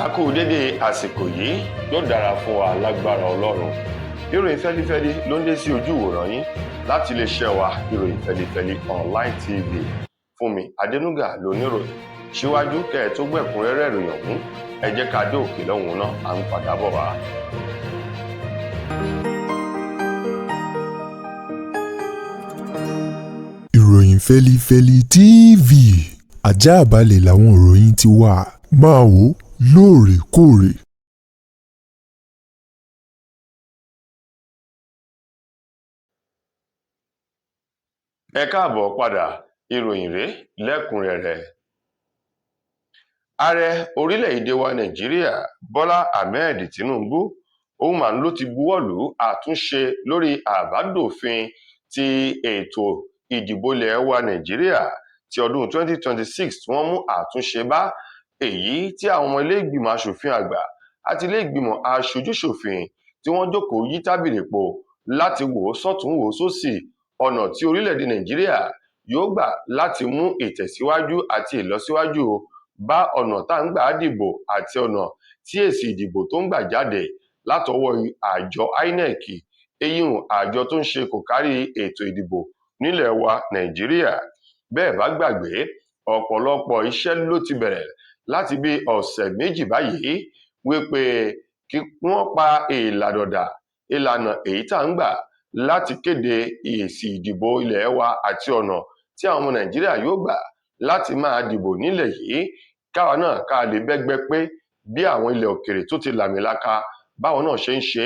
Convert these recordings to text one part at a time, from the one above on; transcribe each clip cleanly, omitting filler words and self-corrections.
A kú dédé àsìkò yìí, yóò dára fún wa lágbára Ọlọ́run. Ìròyìn fẹ́lifẹ́li ló ń dé sí ojú ìwòran yín láti iléeṣẹ́ wa, Ìròyìn Fẹ́lifẹ́li Online TV. Fúnmi Adénúgà lóníròyìn. Síwájú kẹ́ ẹ tó gbẹ̀kúnrẹ́rẹ́ ìròyìn ọ̀hún, ẹ jẹ́ ká dé òkè lọ́hùn náà, à ń padà bọ̀ wá. Ìròyìn Fẹ́lifẹ́li TV, àjààbálẹ̀ làwọn ìròyìn ti wà, máa wò ó lóòrèkóòrè. Ẹ káàbọ̀ padà, ìròyìn rèé lẹ́kùnrẹ́rẹ́. Ààrẹ orílẹ̀-èdè wa Nàìjíríà, Bọ́lá Ahmed Tinubu, òun mà ló ti buwọ́ lù àtúnṣe lórí àbádòfin ti ètò ìdìbò ilẹ̀ wa Nàìjíríà ti ọdún 2026 tí wọ́n mú àtúnṣe bá, èyí tí àwọn ọmọ ilé ìgbìmọ̀ asòfin àgbà àti ilé ìgbìmọ̀ aṣojúṣòfin tí wọ́n jókòó yí tábìlì po láti wò ó sọ́tún wò ó sósì ọ̀nà tí orílẹ̀-èdè Nàìjíríà yóò gbà láti mú ìtẹ̀síwájú àti ìlọsíwájú bá ọ̀nà tá à ń gbà dìbò àti ọ̀nà tí èsì ìdìbò tó ń gbà jáde látọwọ́ àjọ INEC, eyín àjọ tó ń ṣe kò kárí ètò ìdìbò nílẹ̀ wa Nàìjíríà. Bẹ́ẹ̀ bá gbàgbé, ọ̀pọ̀lọpọ̀ iṣẹ́ ló ti bẹ̀rẹ̀ láti bí ọ̀sẹ̀ méjì báyìí wípé kí wọ́n pa ìlànà dà, ìlànà èyí tá à ń gbà láti kéde èsì ìdìbò ilẹ̀ wa àti ọ̀nà tí àwọn ọmọ Nàìjíríà yóò gbà láti máa dìbò nílẹ̀ yìí, káwa náà ká lè bẹ́gbẹ́ pé bí àwọn ilẹ̀ òkèrè tó ti làmìlaka báwọn náà ṣe ń ṣe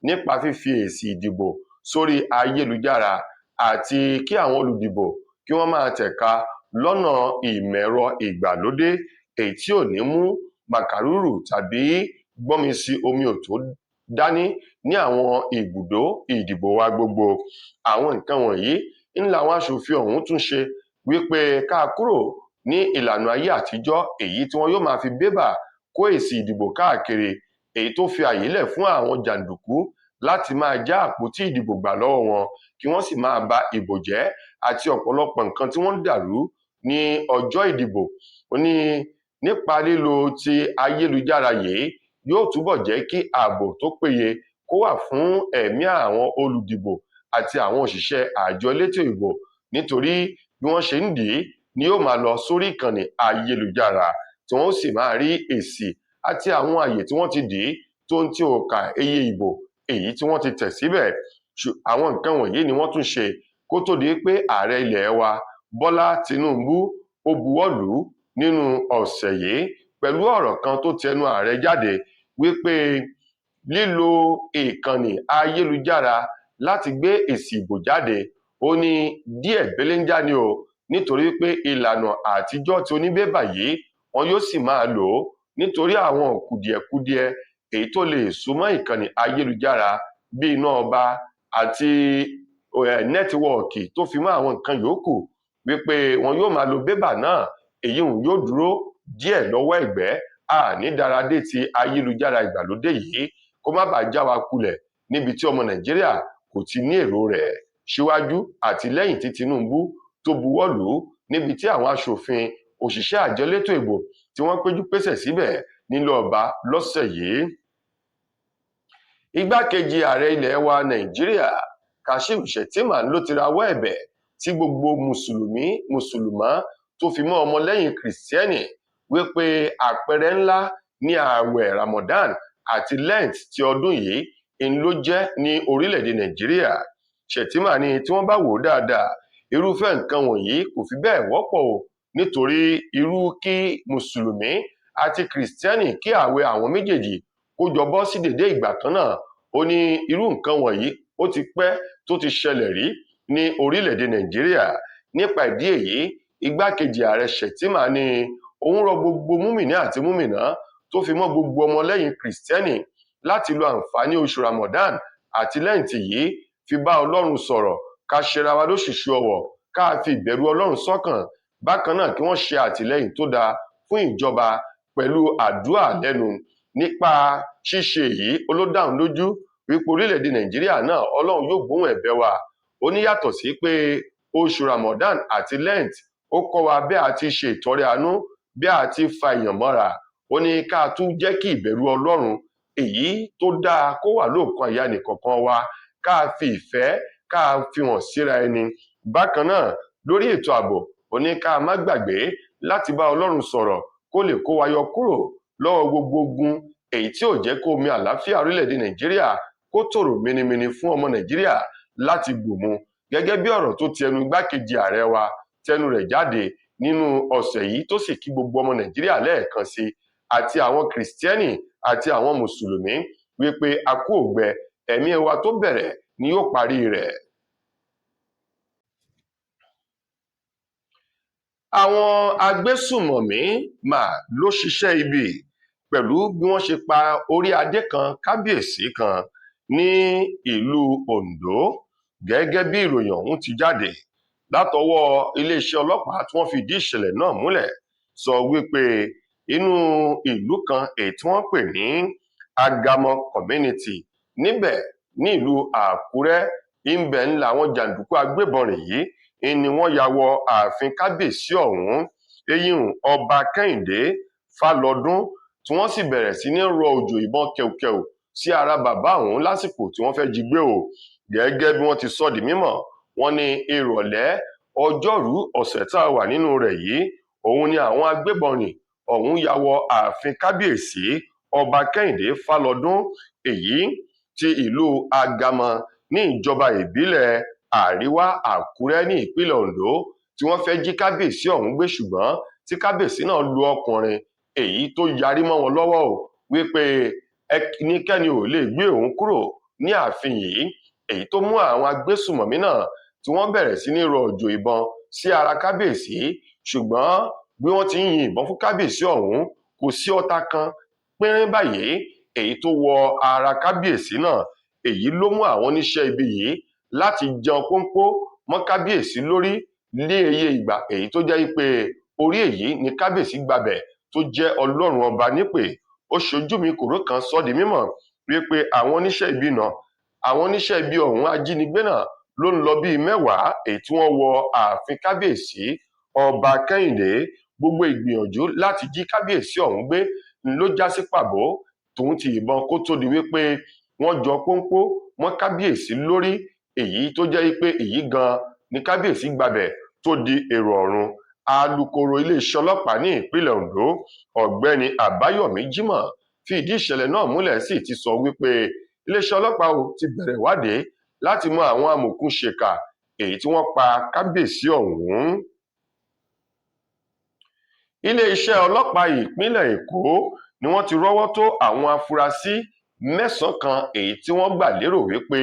nípa fífi èsì ìdìbò sórí ayélujára àti kí àwọn olùdìbò kí wọ́n máa tẹ̀ka lọ́nà ìmẹ̀rọ ìgbàlódé, èyí tí ò ní mú màkàrúrù tàbí gbọ́nmi sí omi òtó dání ní àwọn ibùdó ìdìbò wa gbogbo. Àwọn nǹkan wọ̀nyí ń làwọn aṣòfin ọ̀hún tún ṣe wípé ká kúrò ní ìlànà ayé àtijọ́, èyí tí wọn yóò máa fi bébà kó èsì ìdìbò káàkiri, èyí tó fi àyè lẹ̀ fún àwọn jàǹdùkú láti máa já àpótí ìdìbò gbà lọ́wọ́ wọn kí wọ́n sì máa ba ìbò jẹ́ àti ọ̀pọ̀lọpọ̀ nǹkan tí wọ́n ń dàrú ní ọjọ́ ìdìbò. Ó ní nípa lílo ti ayélujára yìí yóò túbọ̀ jẹ́ kí ààbò tó péye kó wà fún ẹ̀mí àwọn olùdìbò àti àwọn òṣìṣẹ́ àjọ elétò ìbò, nítorí bí wọ́n ṣe ń dì í ni yóò máa lọ sórí ìkànnì ayélujára tí wọ́n sì máa rí èsì àti àwọn àyè tí wọ́n ti dì í tó ń tí ò ka iye ìbò èyí tí wọ́n ti tẹ̀ síbẹ̀. Àwọn nǹkan wọ̀nyí ni wọ́n tún ṣe kó tó di pé ààrẹ ilẹ̀ wa Bọ́lá Tinubu ó buwọ́ lù ú nínú ọ̀sẹ̀ yìí pẹ̀lú ọ̀rọ̀ kan tó tẹnu ààrẹ jáde wípé lílo ìkànnì ayélujára láti gbé èsì ìbò jáde, ó ní díẹ̀ belenja ni o, nítorí pé ìlànà àtijọ́ tí oníbébà yìí wọn yóò sì máa lò ó nítorí àwọn kùdìẹ̀kudiẹ èyí tó lè súnmọ́ ìkànnì ayélujára bí iná ọba àti nẹ́tíwọ́ọ̀kì tó fi mọ́ àwọn nǹkan yòókù, wípé wọn yóò máa lo bébà náà, èyí òun yóò dúró díẹ̀ lọ́wọ́ ẹ̀gbẹ́ àní dáradé ti ayélujára ìgbàlódé yìí kó má bàa já wa kulẹ̀ níbi tí ọmọ Nàìjíríà kò ti ní èrò rẹ̀. Síwájú àti lẹ́yìn tí Tinubu tó buwọ́ lù ú níbi tí àwọn aṣòfin, òṣìṣẹ́ àjọ elétò ìbò tí wọ́n péjú pésẹ̀ síbẹ̀ nílé ọba lọ́sẹ̀ yìí. Igbákejì ààrẹ ilẹ̀ wa Nàìjíríà, Kashim Shettima, ló ti rawọ́ ẹ̀bẹ̀ tí gbogbo mùsùlùmí mùsùlùmá tó fi mọ́ ọmọlẹ́yìn kìrìsìtẹ́nì wípé àpẹẹrẹ ńlá ní ààwẹ̀ Ramadan àti Lent ti ọdún yìí ń ló jẹ́ ní orílẹ̀-èdè Nàìjíríà. Shettima ní tí wọ́n bá wò ó dáadáa, irúfẹ́ nǹkan wọ̀nyí kò fi bẹ́ẹ̀ wọ́pọ̀ o, nítorí irú kí mùsùlùmí àti kìrìsìtẹ́nì kí ààwẹ̀ àwọn méjèèjì kó jọ bọ́ sí dédé ìgbà kan náà. Ó ní irú nǹkan wọ̀nyí ó ti pẹ́ tó ti ṣẹlẹ̀ rí ní orílẹ̀-èdè Nàìjíríà. Nípa ìdí èyí, igbákejì ààrẹ Shettima ní òun rọ gbogbo múmìnì àti múmìnà tó fi mọ́ gbogbo ọmọlẹ́yìn kìrìsìtẹ́nì láti lo àǹfààní oṣù Ramadan àti Lent yìí fi bá Ọlọ́run sọ̀rọ̀, ká ṣera wa lóṣùṣù ọwọ̀, ká fi ìbẹ̀rù Ọlọ́run sọ́kàn. Bákan náà kí wọ́n ṣe àtìlẹ́yìn tó dáa fún ìjọba pẹ̀lú àdúrà lẹ́nu. Nípa ṣíṣe èyí, olódàún lójú wípé orílẹ̀-èdè Nàìjíríà náà Ọlọ́run yóò gbóhùn ẹ̀bẹ̀ wa. Ó ní yàtọ̀ sí pé oṣù Ramadan àti Lent ó kọ́ wa bí a ti ṣe ìtọrẹ àánú, bí a ti fa èèyàn mọ́ra. Ó ní ká tún jẹ́ kí ìbẹ̀rù Ọlọ́run èyí tó dáa kó wà lóòkan àyà nìkọ̀ọ̀kan wa, ká fi ìfẹ́ ká fi hàn síra ẹni. Bákan náà lórí ètò ààbò, ó ní ká má gbàgbé láti bá Ọlọ́run sọ̀rọ̀ kó lè kó wa yọ kúrò lọ́wọ́ gbogbo ogun èyí tí ò jẹ́ kó omi àlàáfíà orílẹ̀-èdè Nàìjíríà kó tòrò minimini fún ọmọ Nàìjíríà láti gbòmu, gẹ́gẹ́ bí ọ̀rọ̀ tó ti ẹnu igbákejì ààrẹ wa tẹnu rẹ̀ jáde nínú ọ̀sẹ̀ yìí, tó sì kí gbogbo ọmọ Nàìjíríà lẹ́ẹ̀kan sí àti àwọn kìrìsìtẹ́nì àti àwọn mùsùlùmí wípé a kú ògbẹ, ẹ̀mí wa tó bẹ̀rẹ̀ ni yóò parí rẹ̀. Àwọn agbésùmọ̀mí mà ló ṣiṣẹ́ ibi pẹ̀lú bí wọ́n ṣe pa orí adé kan, kábíyèsí kan ní ìlú Ondo, gẹ́gẹ́ bí ìròyìn ọ̀hún ti jáde látọwọ́ iléeṣẹ́ ọlọ́pàá tí wọ́n fi ìdí ìṣẹ̀lẹ̀ náà múlẹ̀, sọ wípé inú ìlú kan èyí tí wọ́n pè ní Agamọ community níbẹ̀ ní ìlú Àkúrẹ́, ibẹ̀ ń làwọn jàǹdùkú agbébọn rìn yìí ni wọ́n ya wọ ààfin kábíyèsí ọ̀hún, eyín ọba Kẹ́hìndé Fálọdún, tí wọ́n sì bẹ̀rẹ̀ sí ní rọ òjò ìbọn kẹ̀ùkẹ̀ù sí ara bàbá ọ̀hún lásìkò tí wọ́n fẹ́ jí gbé o. Gẹ́gẹ́ bí wọ́n ti sọ di mímọ̀, wọ́n ní ìrọ̀lẹ́ ọjọ́rú ọ̀sẹ̀ tá a wà nínú rẹ̀ yìí, òun ni àwọn agbébọn rìn ọ̀hún ya wọ ààfin kábíyèsí ọba Kẹ́hìndé Fálọdún èyí ti ìlú Agamọ ní ìjọba ìbílẹ̀ Àríwá Àkúrẹ́ ní ìpínlẹ̀ Ondo, tí wọ́n fẹ́ jí kábíyèsí ọ̀hún gbé, ṣùgbọ́n tí kábíyèsí náà lu ọkùnrin èyí tó yarí mọ́ wọn lọ́wọ́ o wípé ẹnikẹ́ni ò lè gbé òun kúrò ní ààfin yìí, èyí tó mú àwọn agbésùmọ̀mí náà tí wọ́n bẹ̀rẹ̀ sí ní rọ òjò ìbọn sí ara kábíyèsí. Ṣùgbọ́n bí wọ́n ti ń yin ìbọn fún kábíyèsí ọ̀hún, kò sí ọta kan pínrín báyìí èyí tó wọ ara kábíyèsí náà. Èyí ló mú àwọn oníṣẹ́ ibi yìí láti jẹun pọ́npọ́ mọ́ kábíyèsí lórí ní iye ìgbà èyí tó jẹ́ pé orí èyí ni kábíyèsí gbabẹ̀ tó jẹ́ Ọlọ́run ọba nípè. Ó ṣojú mi kòró kan sọ di mímọ̀ wípé àwọn oníṣẹ́ ibi náà, àwọn oníṣẹ́ ibi ọ̀hún ajínigbé náà ló ń lọ bíi 10 èyí tí wọ́n wọ ààfin kábíyèsí ọba Kẹ́hìndé. Gbogbo ìgbìyànjú láti jí kábíyèsí ọ̀hún gbé ló já sí pàbó tòun ti ìbọn kó tó di wípé wọ́n jọ pọ́npọ́ mọ́ kábíyèsí lórí, èyí tó jẹ́ pé èyí gan ni kábíyèsí gbabẹ̀ tó di èrò ọ̀run. Alukoro iléeṣẹ́ ọlọ́pàá ní ìpínlẹ̀ Ondo, ọ̀gbẹ́ni Àbáyọ̀mí Jímọ̀, fi ìdí ìṣẹ̀lẹ̀ náà múlẹ̀, sì ti sọ wípé iléeṣẹ́ ọlọ́pàá ò ti bẹ̀rẹ̀ ìwádìí láti mọ àwọn amòòkùnṣèkà èyí tí wọ́n pa kábíyèsí ọ̀hún. Iléeṣẹ́ ọlọ́pàá ìpínlẹ̀ Èkó ni wọ́n ti rọ́wọ́ tó àwọn afurasí 9 kan èyí tí wọ́n gbà lérò wípé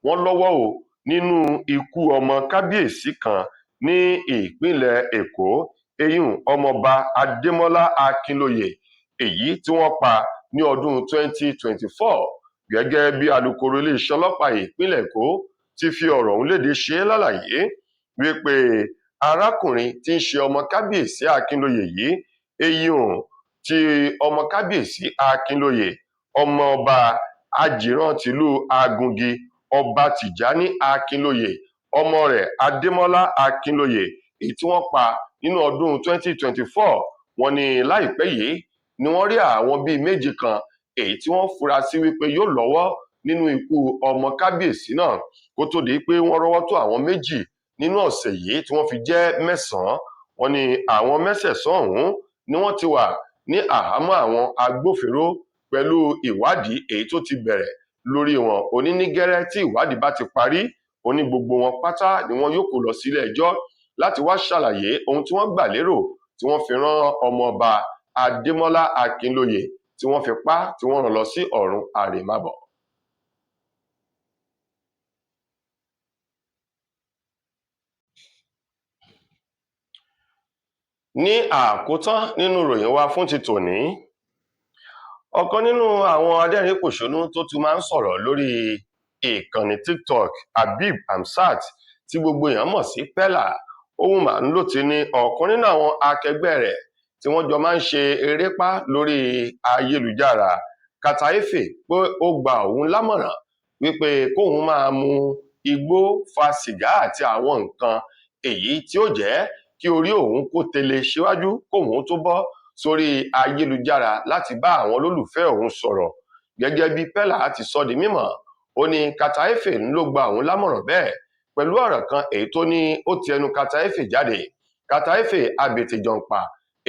wọ́n lọ́wọ́ o nínú ikú ọmọ kábíyèsí kan ní ìpínlẹ̀ Èkó, eyín ọmọọba Adémọ́lá Akínlóye èyí tí wọ́n pa ní ọdún 2024. Gẹ́gẹ́ bí alukoro iléeṣẹ́ ọlọ́pàá ìpínlẹ̀ Èkó ti fi ọ̀rọ̀ ọ̀hún léde ṣe lálàyé wípé arákùnrin tí ń ṣe ọmọ kábíyèsí Akínlóye yìí, eyín ti ọmọ kábíyèsí Akínlóye, ọmọọba Ajíran tìlú Agungi, ọba Tìjání Akínlóye, ọmọ rẹ̀ Adémọ́lá Akínlóye èyí tí wọ́n pa nínú ọdún 2024. Wọ́n ní láìpẹ́ yìí ni wọ́n rí àwọn bíi 7 kan èyí tí wọ́n fura sí wípé yóò lọ́wọ́ nínú ikú ọmọ kábíyèsí náà, kó tó di pé wọ́n rọ́wọ́ tó àwọn 2 nínú ọ̀sẹ̀ yìí tí wọ́n fi jẹ́ 9. Wọ́n ní àwọn mẹ́sẹ̀sán ọ̀hún ni wọ́n ti wà ní àhámọ́ àwọn agbófinró pẹ̀lú ìwádìí èyí tó ti bẹ̀rẹ̀ lórí wọn. Òní ní gẹ́rẹ́ tí ìwádìí bá ti parí, ó ní gbogbo wọn pátá ni wọn yóò kó lọ sílé ẹjọ́ láti wá ṣàlàyé ohun tí wọ́n gbà lérò tí wọ́n fi rán ọmọọba Adémọ́lá Akínlóye tí wọ́n fi pa tí wọ́n rán lọ sí ọ̀run àrèmábọ̀. Ní àkótán nínú ìròyìn wa fún ti tòní, ọ̀kan nínú àwọn adẹ́rìn-pòṣónú tó tún máa ń sọ̀rọ̀ lórí ìkànnì TikTok, Habib Hamsat tí gbogbo èèyàn mọ̀ sí Pella, òun mà ń lò ti ní ọ̀kan nínú àwọn akẹgbẹ́ rẹ̀ tí wọ́n jọ máa ń ṣe erépá lórí ayélujára, Carter Efe, pé ó gba òun lámọ̀ràn wípé kóun máa mu igbó, fa sìgá àti àwọn nǹkan èyí tí ó jẹ́ kí orí òun kó tele síwájú kóun tó bọ́ sórí ayélujára láti bá àwọn olólùfẹ́ òun sọ̀rọ̀. Gẹ́gẹ́ bí Peller ti sọ di mímọ̀, ó ní Carter Efe ló gba òun lámọ̀ràn bẹ́ẹ̀ pẹ̀lú ọ̀rọ̀ kan èyí tó ní ó ti ẹnu Carter Efe jáde. Carter Efe abètèjọ̀npà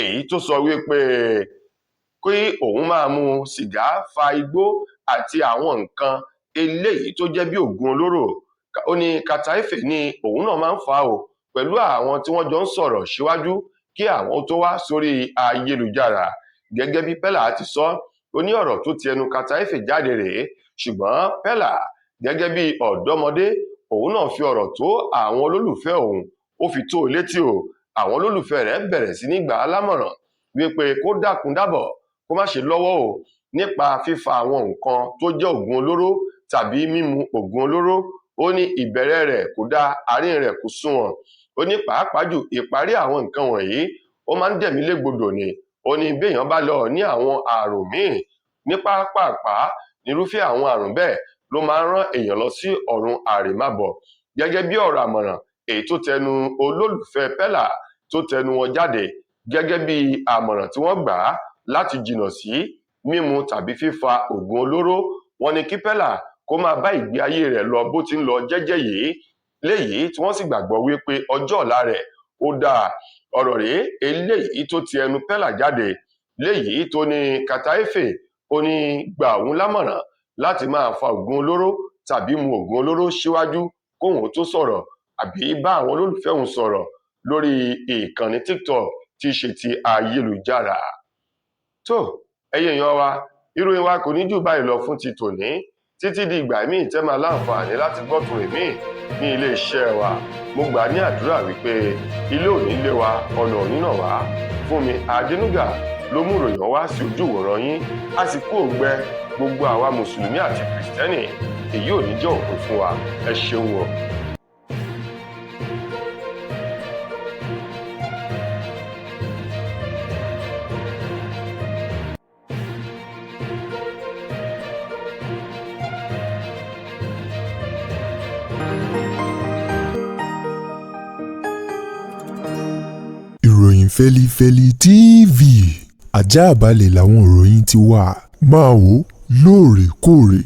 èyí tó sọ wípé kí òun máa mu sìgá, fa igbó àti àwọn nǹkan eléyìí tó jẹ́ bí oògùn olóró. Ó ní Carter Efe ní òun náà máa ń fà á o pẹ̀lú àwọn tí wọ́n jọ ń sọ̀rọ̀ síwájú kí àwọn tó wá sórí ayélujára. Gẹ́gẹ́ bí Peller ti sọ, ó ní ọ̀rọ̀ tó ti ẹnu Carter Efe jáde rèé, ṣùgbọ́n Peller gẹ́gẹ́ bí ọ̀dọ́mọdé òun náà fi ọ̀rọ̀ tó àwọn olólùfẹ́ òun ó fi tó létí o. Àwọn olólùfẹ́ rẹ̀ bẹ̀rẹ̀ sí ní gbà á lámọ̀ràn wípé kó dákun dábọ̀, kó má ṣe lọ́wọ́ o nípa fífa àwọn nǹkan tó jẹ́ ògùn olóró tàbí mímu ògùn olóró. Ó ní ìbẹ̀rẹ̀ rẹ̀ kò dáa, àárín rẹ̀ kò sunwọ̀n, ó ní pàápàá jù ìparí àwọn nǹkan wọ̀nyí ó máa ń dẹ̀mí légbodò ni. Ó ní béèyàn bá lọ ní àwọn àrùn míì ní pápápá, nírúfẹ́ àwọn àrùn bẹ́ẹ̀ ló máa ń rán èèyàn lọ sí ọ̀run àrèmábọ̀. Gẹ́gẹ́ bí ọ̀rọ̀ àmọ̀ràn èyí tó tẹnu olólùfẹ́ Peller tó tẹnu wọn jáde, gẹ́gẹ́ bí àmọ̀ràn tí wọ́n gbà á láti jìnnà sí mímu tàbí fífa ògùn olóró, wọ́n ní kí Peller kó máa bá ìgbé ayé rẹ̀ lọ bó ti ń lọ jẹ́jẹ́ yìí, léyìí tí wọ́n sì gbàgbọ́ wípé ọjọ́ ọ̀la rẹ̀ ó dáa. Ọ̀rọ̀ rèé eléyìí tó ti ẹnu Peller jáde, léyìí tó ní Carter Efe ó ní gbà òun lámọ̀ràn láti máa fa ògùn olóró tàbí mu ògùn olóró síwájú kóun tó sọ̀rọ̀ àbí bá àwọn olólùfẹ́ òun sọ̀rọ̀ lórí ìkànnì TikTok tí í ṣe ti ayélujára. Tó ẹ̀yin èèyàn wa, ìròyìn wa kò ní jù báyìí lọ fún ti tòní títí di ìgbà míì tẹ́ máa láǹfààní láti gbọ́ tòrè míì ní iléeṣẹ́ wa. Mo gbà ní àdúrà wípé ilé ò ní lé wa, ọ̀nà ò ní nà wá. Fúnmi Adénúgà ló mú ìròyìn wá sí ojú ìwòran yín. A sì kú òǹgbẹ gbogbo àwa mùsùlùmí àti kìrìsìtẹ́nì, èyí ò ní jẹ́ òpin fún wa. Ẹ ṣeun o. Ìròyìn Fẹ́lífẹ́lí TV àjààbálẹ̀ làwọn ìròyìn ti wà, máa wò lóòrèkóòrè.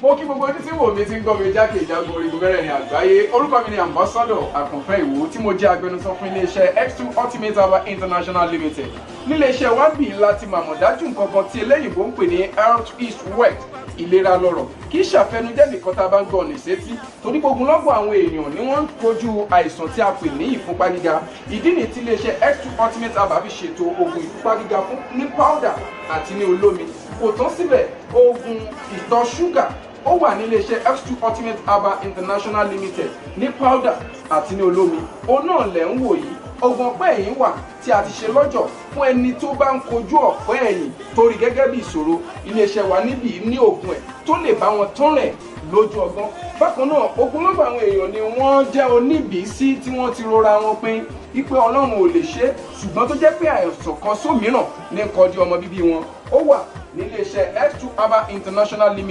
Mo kí gbogbo ojú tí wò mí tí ń gbọ́ mi jákèjádò orígun mẹ́rẹ̀ẹ̀rin àgbáyé. Orúkọ mi ni Ambassador Àkànfẹ́ Ìwò, tí mo jẹ́ agbẹnusọ fún iléeṣẹ́ X2 Ultimate Herbal International Limited. Níléeṣẹ́ wa bí láti màmọ̀dájú nǹkan kan tí eléyìnbó ń pè ní health is wealth, ìlera lọ́rọ̀, kì í ṣàfẹnujẹ́ nìkan tá a bá ń gbọ́ ní sétí, torí gbogbo lọ́gbọ̀n àwọn èèyàn ni wọ́n ń kojú àìsàn tí a pè ní ìfúnpá gíga. Ìdí nìyí tí iléeṣẹ́ X2 Ultimate Herbal fi ṣètò oògùn ìfúnpá gíga fún ní powder àti ní olómi. Kò tán síbẹ̀, oògùn ìtọ̀ ṣúgà ó wà ní iléeṣẹ́ X2 Ultimate Herbal International Limited ní powder àti ní olómi. Òun náà lẹ̀ ń wò yìí. Oògùn ọ̀pẹ́ ẹ̀yìn wà tí a ti ṣe lọ́jọ̀ fún ẹni tó bá ń kojú ọ̀pẹ́ ẹ̀yìn torí gẹ́gẹ́ bí ìṣòro. Iléeṣẹ́ wa níbí ní oògùn ẹ̀ tó lè bá wọn tán rẹ̀ lójú ọgbọ́n. Bákan náà, ogunlọ́gọ̀ àwọn èèyàn ni wọ́n jẹ́ oníbìísí tí wọ́n ti rora wọn pin wípé Ọlọ́run ò lè ṣe, ṣùgbọ́n tó jẹ́ pé àìsàn kan sómìíràn ní kọjú ọmọ bíbí wọn. Ó wà níléeṣẹ́ X2 Herbal International Limited.